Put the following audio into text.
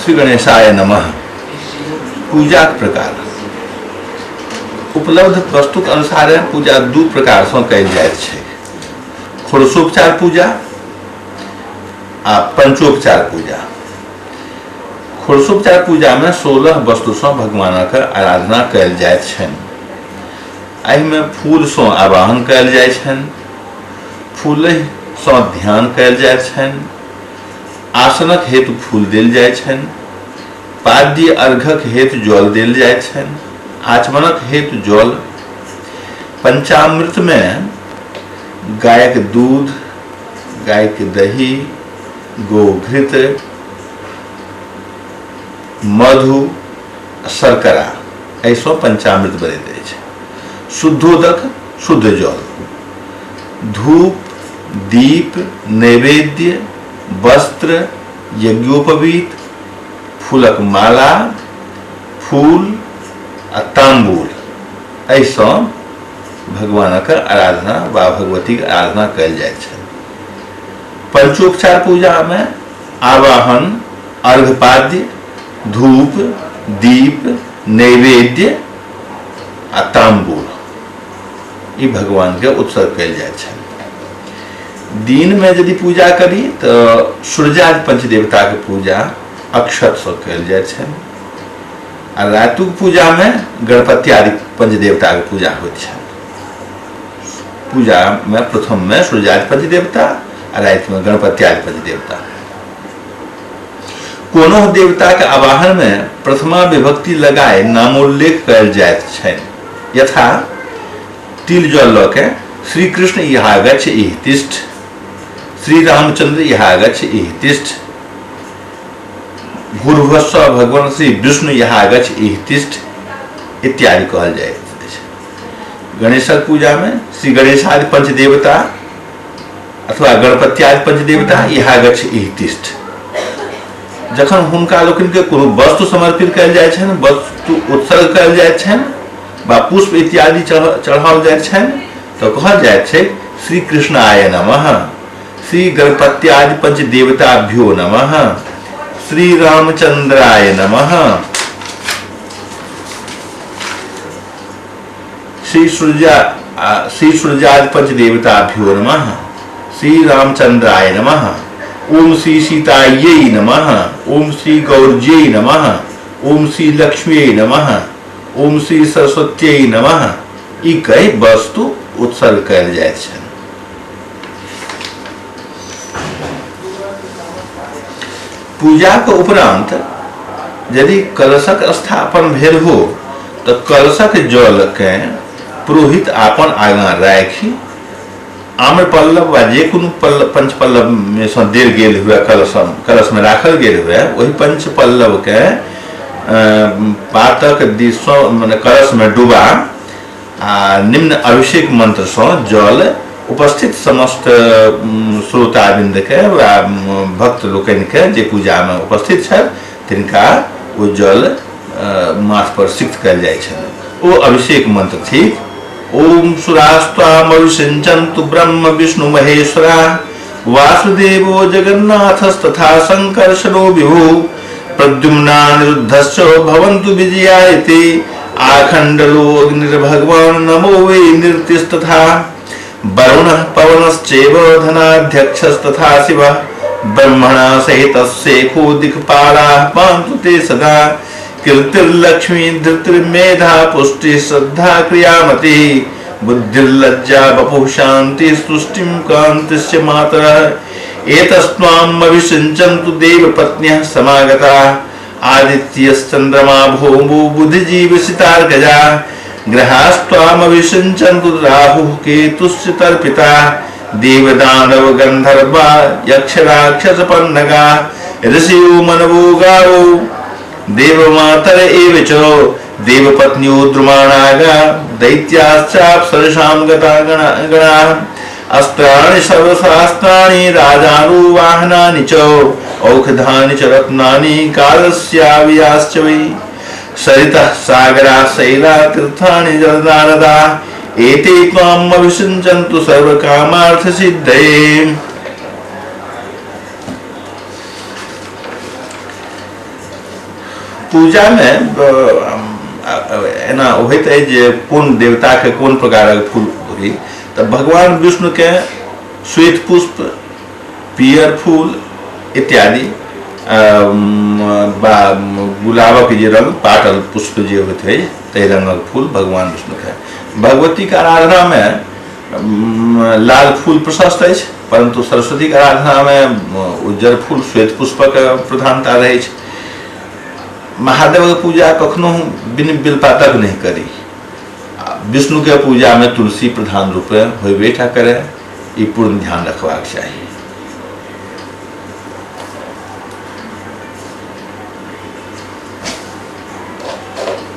श्री गणेशाय नमः। पूजाक प्रकार उपलब्ध वस्तुक अनुसार पूजा दू प्रकार सँ कयल जाइत छै, षोडशोपचार पूजा आ पंचोपचार पूजा। षोडशोपचार पूजा में 16 वस्तु सँ भगवानक आराधना कयल जाइत छनि। एहिमे फूल सँ आवाहन कयल जाइत छनि, फूलहि सँ ध्यान कयल जाइत छनि, आसनक हेतु फूल देल जाइत छनि, पाद्य अर्घक हेतु जल देल जाइत छनि, आचमनक हेतु जल, पंचामृत में गायक दूध, गायक दही, गोघृत, मधु, शर्करा, एहिसँ पंचामृत बनैत अछि। शुद्धोदक, शुद्ध जल, धूप, दीप, नैवेद्य, वस्त्र, यज्ञोपवीत, फूलक माला, फूल आ ताम्बूल, एहिसँ भगवानक आराधना वा भगवतीक आराधना कयल जाइत छनि। पंचोपचार पूजामे आवाहन, अर्घपाद्य, धूप, दीप, नैवेद्य आ ताम्बूल ई भगवानके उत्सर्ग कयल जाइत छनि। दिनमे यदि पूजा करी तऽ सूर्यादि पंचदेवताके पूजा अक्षतसँ कयल जाइत छनि आ रातुक पूजामे गणपति आदि पंचदेवताके पूजा होइत छनि। पूजामे प्रथममे सूर्यादि पंचदेवता आ रातिमे गणपति आदि पंचदेवता। कोनो देवताके आवाहनमे प्रथमा विभक्ति लगाए नामोल्लेख कयल जाइत छनि, यथा तिल जल लऽ के श्री कृष्ण इहागच्छ इह तिष्ठ, श्री रामचंद्र इहागच्छ इह तिष्ठ, भूर्भुवस्व भगवान श्री विष्णु इहागच्छ इह तिष्ठ इत्यादि कहल जाइत अछि। गणेशक पूजामे श्री गणेशादि पंचदेवता अथवा गणपत्यादि पंचदेवता इहागच्छ इह तिष्ठ। जखन हुनका लोकनिके कोनो वस्तु समर्पित कयल जाइ छनि, वस्तु उत्सर्ग कयल जाइत छनि वा पुष्प इत्यादि चढ़ाओल जाइत छनि तऽ कहल जाइत छै श्री कृष्णाय नमः, श्री गणपत्यादि पंचदेवताभ्यो नमः, श्री रामचंद्राय नमः, श्री सूर्या श्री सूर्यादि पंचदेवताभ्यो नमः, श्री रामचंद्राय नमः, ओम श्री सीतायै नमः, ओम श्री गौर्यै नमः, ओम श्री लक्ष्मीयै नमः, ओम श्री सरस्वत्यै नमः, ई कहि वस्तु उत्सर्ग कयल जाइत छनि। पूजाक उपरांत यदि कलशक स्थापन भेल हो तऽ कलशक जलकेँ पुरोहित अपन आगाँ राखि आम्र पल्लव वा जे कोनो पल्लव पंचपल्लव में सँ देल गेल हुए, कलश कलशमे राखल गेल हुए, ओहि पंचपल्लवके पातक दिससँ मने कलशमे डुबा आ निम्न अभिषेक मंत्रसँ जल उपस्थित समस्त श्रोतावृन्दके वा भक्त लोकनिके जे पूजामे उपस्थित छथि तिनका ओ जल माथ पर सिक्त कयल जाइ छनि। ओ अभिषेक मंत्र थिक ओम सुरास्त्वामभिषिञ्चन्तु ब्रह्म विष्णु महेश्वरा वासुदेवो जगन्नाथस्तथा संकर्षणो विभु प्रद्युम्नानिरुद्धश्च भवन्तु विजयायते आखण्डलो अग्निर्भगवान् नमो वै नृत्यस्तथा वरुणः पवनश्चैव धनाध्यक्षस्तथा शिवः ब्रह्मणा सहितः शेखो दिक्पालाः पान्तु ते सदा कीर्तिर्लक्ष्मी धृतिर्मेधा पुष्टि श्रद्धा क्रियामति बुद्धिर्लज्जा वपुः शान्ति तुष्टिं कान्तिश्च मातरः एतस्त्वाम् अभिषिञ्चन्तु देवपत्न्यः समागता आदित्यश्चन्द्रमा भौमो बुद्धिजीवसितार्कजा ग्रहास्त्वामभिषिञ्चन्तु राहुः केतुश्च तर्पिता देवदानव गन्धर्वा यक्षराक्षसपन्नगा ऋषियो मनवो गावो देवमातर एव च देवपत्न्यो द्रुमाणागा दैत्याश्चाप्सरसां गता गणाः अस्त्राणि सर्वशास्त्राणि राजानो वाहनानि च औषधानि च रत्नानि कालस्यावियाश्च वै सरितः सागरा शैला तीर्थानि जलदानदा एते त्वाम् अभिषिञ्चन्तु सर्वकामार्थसिद्धये। पूजामे एना होइत अछि जे कोन देवताके कोन प्रकारक फूल होई, तऽ भगवान विष्णुके श्वेत पुष्प, पियर फूल इत्यादि बा गुलाबक जे रंग, पाटल पुष्प जे होइत अछि ताहि रंगक फूल भगवान विष्णुके। भगवतीके आराधनामे लाल फूल प्रशस्त अछि, परन्तु सरस्वतीके आराधनामे उज्जर फूल, श्वेत पुष्पक प्रधानता रहै छै। महादेवके पूजा कखनो बिन बेलपातक नहि करी। विष्णुके पूजामे तुलसी प्रधान रूपे होयबे टा करे, ई पूर्ण ध्यान रखबाक चाही।